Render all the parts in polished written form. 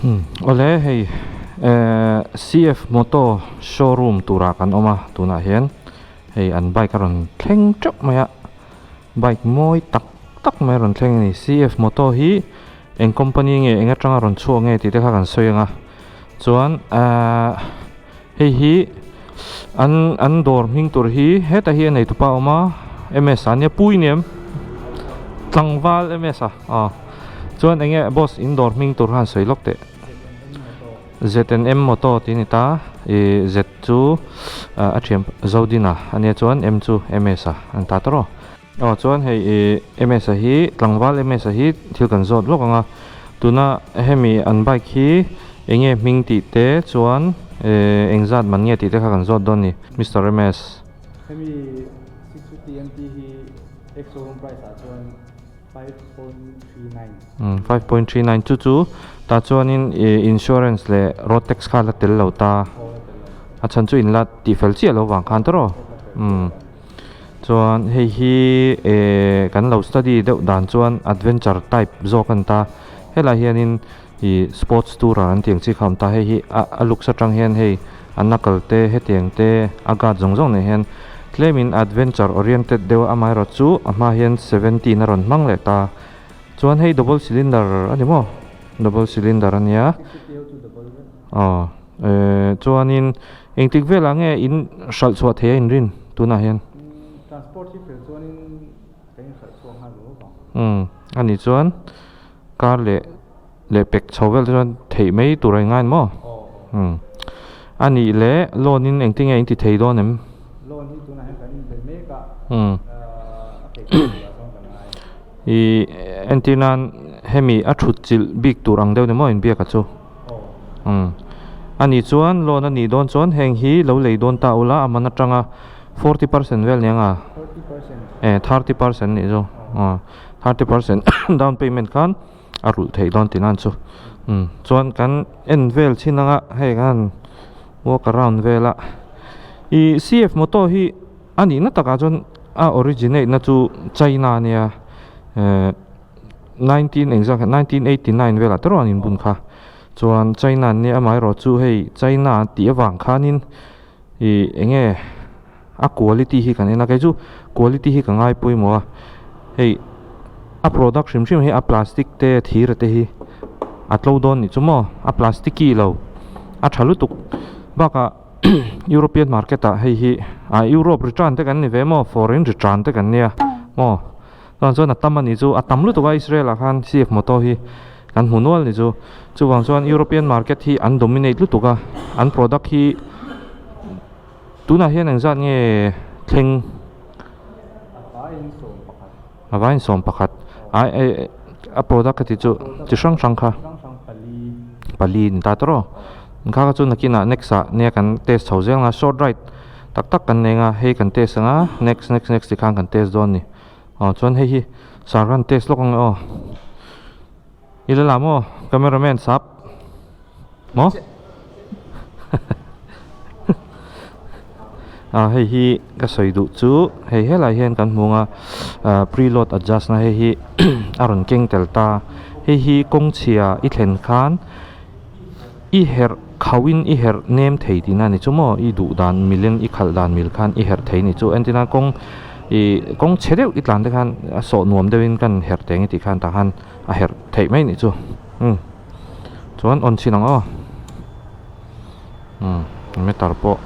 Awle hei ehh CF moto showroom turah kan awm a tunah hian hei an bike a rawn thleng teuh mai a bike mawi tak tak mai a rawn thleng a ni CF moto hi eng company nge eng atanga rawn chhuak nge tih te kha kan sawi ang a chuan ehh hei hi an an dawr hming tur hi hetah hi a nei tupa a awm a M_S a nia pui ni em tlangval M_S a aw chuan eng nge boss in dawr hming tur kha han sawi lawk teh Z_N_M moto tih a ni ta ih Z chu a thian Zodina a nia chuan M chu M_S a an ta tawrh aw. Aw chuan hei ih M_S a hi tlangval M_S a hi thil kan zawt lawk ang a tuna hemi an bike hi eng nge hming tih te chuan eh engzat man nge tih te kha kan zawt dawn a ni Mister M_S. Hemi 650 MT hi ex showroom price ah chuan 5.39. Umm 5.39 chu chu tah chuanin ih insurance leh road tax kha la tel lo ta a chhan chu in la tihfel chiah lo vang khan tawrh aw umm. Chuan hei hi eh kan lo study deuh dan chuan adventure type zawk a ni ta helai hianin ih sports tourer an tih ang chi kha a awm ta hei hi a a looks atang hian hei a knuckle te hetiang te a guard zawng zawng nen hian tlemin adventure oriented deuh a amaherawh chu a hma hian seventeen a rawn hmang leh ta chuan hei double cylinder a ni maw double cylinder a nia aw eh chuanin Engtik velah nge in hralh chhuah thei a inrin tunah hian? Transport hi fel chuanin kan inhralh chhuak nghal lo vang. Umm a nih chuan car leh leh pek chho vel te chuan theih mai tur a ingai ni maw? Umm a nih leh loan in engtin nge in ti thei dawn em? Loan hi tunah hian kan inbel mek a, a pek chho turah chuan kan ngai. Ih entir nan hemi a thut chilh bik tur ang deuh ni maw inbiak a chu? Umm. Ani chuan loan a nih dawn chuan heng hi lo lei dawn ta ula a man atanga 40% vel nia nga? Eh 30% nih chu. Aw 30% down payment khan a rulh theih dawn tih nan chu. Umm chuan kan en vel chin anga hei khan walk around vel a. Ih CF motor hi a nihna takah chuan a originate na chu China ania eh. 19 engzat kha 1989 velah te erawh an inbun kha chuan China an nia amaherawh chu hei China tih avang khanin ih eng nge a quality hi kan en a kei chu quality hi ka ngai pawimawh a hei a product hrim hrim hi a plastic te thir te hi a tlo dawn nih chu maw a plasticky lo a tha lutuk bakah European market ah hei hi ah Europe return te kan ni ve maw foreign return te kan nia maw. Chuan chuan a tam a nih chu a tam lutuk a Israel ah khan CF motor hi kan hmu nual ni chu chuvang chuan European market hi an dominate lutuk a an product hi tunah hian engzat nge thleng a vaiin sawm pakhat a eh a product ka tih chu chi hrang hrang kha pali ni ta tawrh aw kha kha chu nakinah next ah nia kan test chho zel ang a short ride tak tak kan nei ang a hei kan test ang a next next next ti khan kan test dawn a ni. Aw chuan hei hi sar kan test lawk ang e aw i la la maw camera man sap maw a hei hi ka sawi duh chu hei helai hian kan hmu ang a ah preload adjust na hei hi a rawn keng tel ta hei hi kawng chhia i thlen khan i herh khauhin i herh nem thei tihna a ni chu maw i duh dan milin i khalh dan mil khan i herh thei a ni chu entir nan kawng ih kawng chhe deuh i tlan te khan a sawh nuam deuhin kan herh teng i tih khan tah khan a herh theih mai a nih chu umm chuan on chhin ang aw umm meter pawh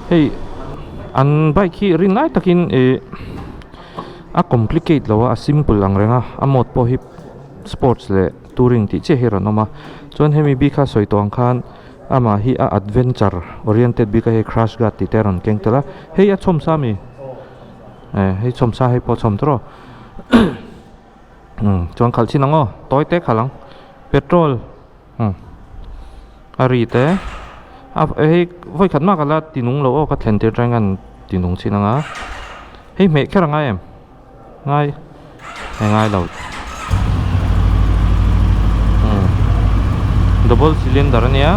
hei an bike hi rin lai takin ih a complicate lo a a simple ang reng a a mode pawh hi sports leh. Touring tih chiah hi a rawn awm a chuan hemi bik kha sawi tawh ang khan amah hi a adventure oriented bik a hei crash guard tih te a rawn keng tel a hei a chhawm sa mi eh hei chhawm sa hei pawh a chhawm tawrh aw umm chuan khalh chin ang aw tawi te khalh ang petrol umm a ri te a hei vawi khat mah ka la ti nung lo aw ka thlen tir atangin ka han ti nung chin ang a hei hmeh kher a ngai em. Ngai e ngai lo umm double cylinder ania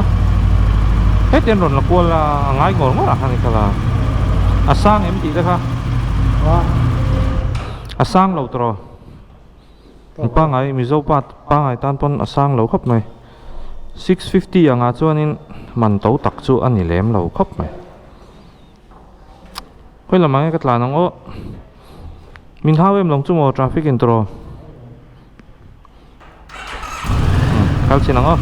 heti an rawn la kual a a ngai ngawr ngawr ah khan i kal a a sang em tih te kha a sang lo tawh pangai mizo pa pangai tan pawn a sang lo khawp mai. 650 angah chuanin man to tak chu a ni lem lo khawp mai. Khawi lamah nge ka tlan ang aw. Min hau em lawng chu maw traffic in tawh. Kal chin ang aw.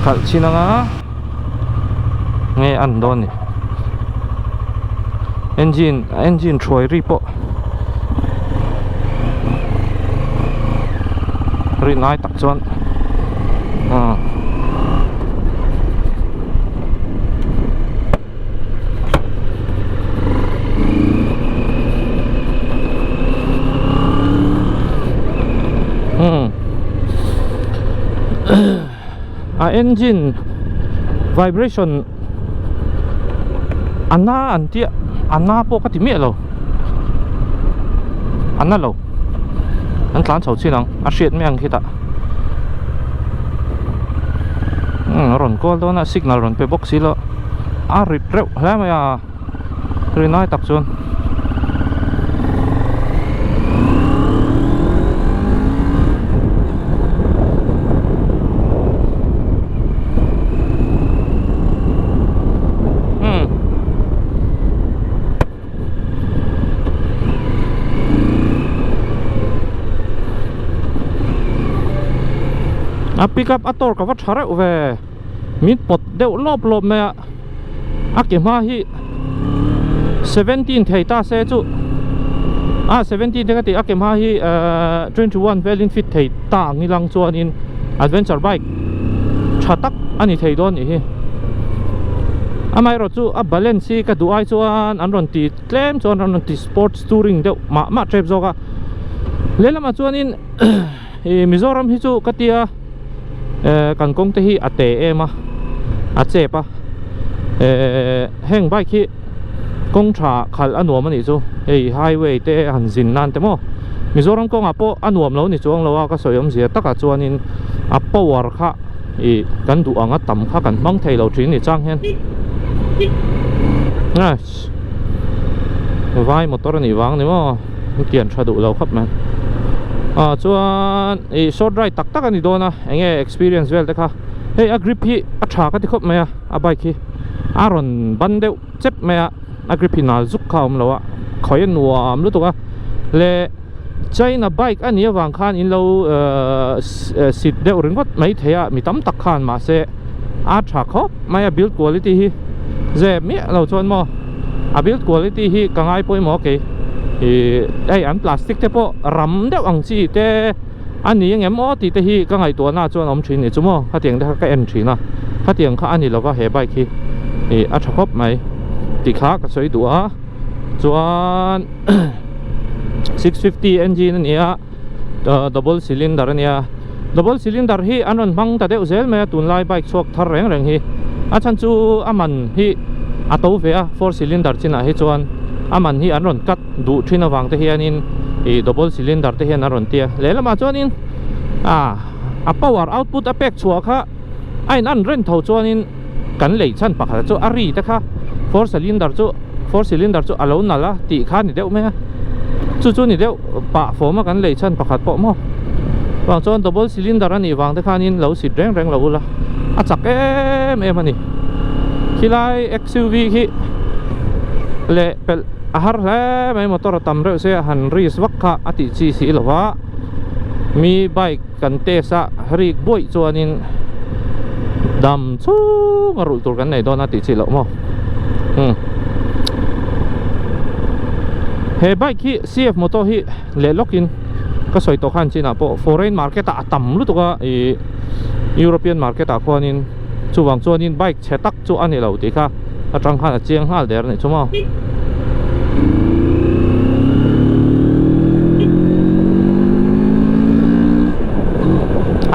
Kal chin ang a. Nge an dawn ni. Engine engine thuai ri pawh. Ri ngai tak chuan. A engine vibration a na an tia a na pawh ka ti miah lo a na lo an tlan chho chin ang a hriat mai ang khitah a rawn call dawn a signal rawn pe bawk si lo a rit reuh hle mai a ri nai tak chuan A pick up a torque a va tha reuh ve min pawt deuh lawp lawp mai a a ke hma hi 17 thei ta se chu a 17 te ka tih a ke hma hi ehh 21 velin fit thei ta ang ilang chuanin adventure bike tha tak a ni thei dawn nih hi amaherawh chu a balance hi ka duh ai chuan an rawn ti tlem chuan an rawn ti sports touring deuh mah mah tep zawk a lehlamah chuanin ih Mizoram hi chu ka tia eh kan kawng te hi a te em a a chep a eh heng bike hi kawng tha khalh a nuam a nih chu hei highway te han zin nan te maw Mizoram kawngah pawh a nuam lo ni chuang lo a ka sawi awmzia takah chuanin a power kha ih kan duh ang a tam kha kan hmang thei lo thin ni chang hian nice vai motor a nih vang ni maw kian tha duh lo khawp mai ah chuan ih short ride tak tak a ni dawn a eng nge experience vel te kha hei a grip hi a tha ka ti khawp mai a a bike hi a rawn ban deuh chep mai a a grip hi nal zuk kha a awm lo a khawi a nuam lutuk a le China bike a nih avang khan in lo ehh sit deuh ringawt mai thei a mi tam tak khan mahse a tha khawp mai a build quality hi zep miah lo chuan maw a build quality hi ka ngai pawimawh kei ih hei an plastic te pawh ram deuh ang chi te a ni angem aw tih te hi ka ngaihtuahna chuan a awm thin ni chu maw khatiang te kha ka en thin a khatiang kha a ni lova he bike hi ih a tha khawp mai tih kha ka sawi duh a chuan 650 engine a ni a double cylinder a nia double cylinder hi an rawn hmang ta deuh zel mai a tunlai bike chhuak thar reng reng hi a chhan chu a man hi a to ve a four cylinder chinah hi chuan a man hi an rawn cut duh thin avang te hianin ih double cylinder te hian an rawn tia lehlamah chuanin ah a power output a pek chhuah kha a in an ren tho chuanin kan lei chhan pakhat chu a ri te kha four cylinder chu four cylinder chu a lo nalh a tih kha a ni deuh mai a chu chu ni deuh pah fawm a kan lei chhan pakhat pawh maw vang chuan double cylinder a nih vang te khanin lo sit reng reng lo ula a chak em em a ni khilai X_U_V khi leh pelh a har hle mai motor a tam reuh se a han risk vak kha a tih chi si lova mi bike kan test a rik buaih chuanin dam chhung a rulh tur kan nei dawn a tih chi loh maw umm he bike hi C_F motor hi leh lawkin ka sawi tawh khan chinah pawh foreign market ah a tam lutuk a ih European market ah khuanin chuvang chuanin bike chhe tak chu a ni lo tih kha atang khan a chiang nghal der a nih chu maw.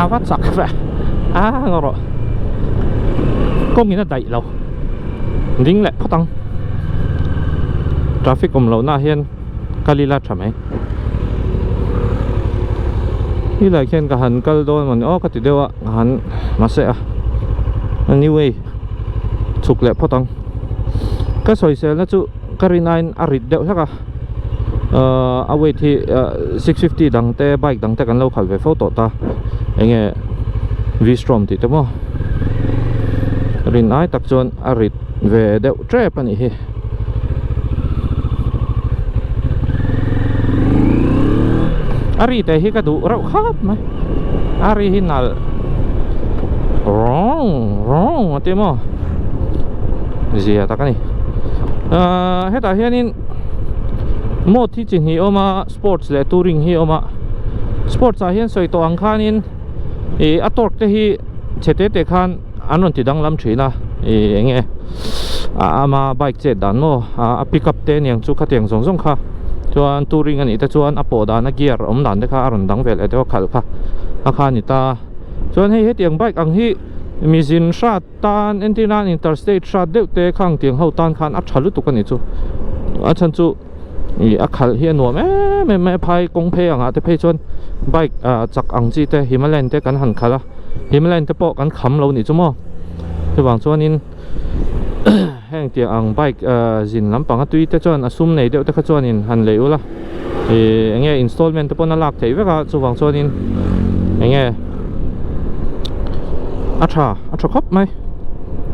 A va chak ve a ngaw rawh kawng in a daih lo ding leh phawt ang traffic awm loh na ah hian kal ila tha mai helai khian ka han kal dawn mawni aw ka ti deuh a ka han mahse a anyway chhuk leh phawt ang ka sawisel na chu ka rin aiin a rit deuh hlek a. A weight hi 650 dang te bike dang te kan lo khalh ve fo tawh ta enge V-strom tih te maw rin ai tak chuan a rit ve deuh tep a nih hi. A ri te hi ka duh reuh khap mai a ri hi nalh rawng rawng a ti maw zia tak a ni ahh hetah hianin mode hi chi hnih a awm a sports leh touring hi a awm a sports ah hian sawi tawh ang khanin ih a torque te hi chhe te te khan an rawn ti danglam thin a ih eng nge a ama bike chet dan maw a pick up te aniang chu khatiang zawng zawng kha chuan touring anih te chuan a pawh dan a gear awm dan te kha a rawn dang ve leh deuh a khalh kha a kha a ni ta chuan hei hetiang bike ang hi mizin hrat tan entir nan interstate hrat deuh te khang tiang ho tan khan a tha lutuk a ni chu a chhan chu ih a khalh hi a nuam em em mai a phai kawng phei angah te phei chuan bike ah chak ang chi te himalayan te kan han khalh a himalayan te pawh kan kham lo nih chu maw chuvang chuanin heng tiang ang bike ah zin lampang a tui te chuan a sum nei deuh te kha chuanin han lei ula ih eng nge installment te pawn a lak theih vek a chuvang chuanin eng nge a tha a tha khawp mai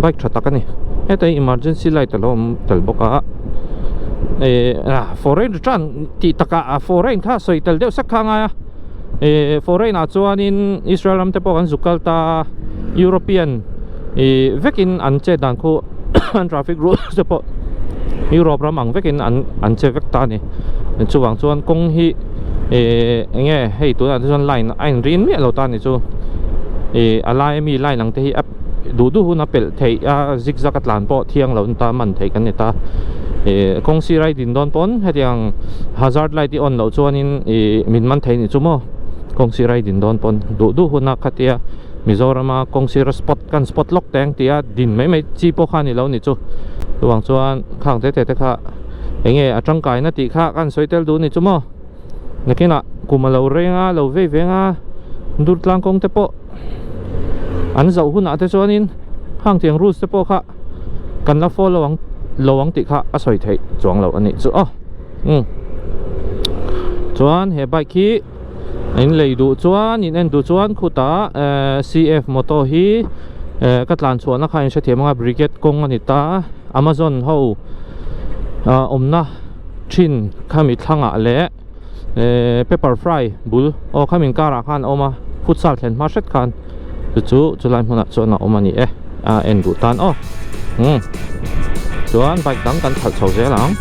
bike tha tak a ni heta hi emergency light a lo awm tel bawk a ih ah foreign return tih takah a foreign kha sawi tel deuh sek kha a ngai a ih foreign ah chuanin Israel ram te pawh kan zuk kal ta a European ih vekin an chet dan khu an traffic rules te pawh Europe ram ang vekin an an che vek ta a ni chuvang chuan kawng hi ih eng nge hei tunah te chuan line a inrin miah lo ta a ni chu ih a lai ami line ang te hi a duh duh hun a pelh theih a zigzag a tlan pawh thiang lo an ta man theih kan ni ta ih kawng sir a i din dawn pawn hetiang hazard light i on loh chuanin ih min man thei ni chu maw kawng sir a i din dawn pawn duh duh hun a khatia Mizorama kawng sira spot kan spot lawk teng tia din mai mai chi pawh kha a ni lo ni chu chuvang chuan khang te te te kha eng nge a tangkaina tih kha kan sawi tel duh a ni chu maw nakinah kum a lo reng a lo vei veng a dur tlang kawng te pawh an zoh hunah te chuanin khang tiang rules te pawh kha kan la follow ang lo ang tih kha a sawi theih chuang loh a nih chu aw umm chuan he bike hi. In lei duh chuan in en duh chuan khutah ehh cf motor hi ehh ka tlan chhuahna kha in hrethiam anga brigade kawng a ni ta amazon ho ah awmna thin khami thlangah leh ehh pepper fry bul aw khami inkarah khan a awm a futsal thlen hma hret khan chu chu chulai hmunah chuan a awm a ni e a en duh tan aw umm chuan bike dang kan khalh chho zel ang.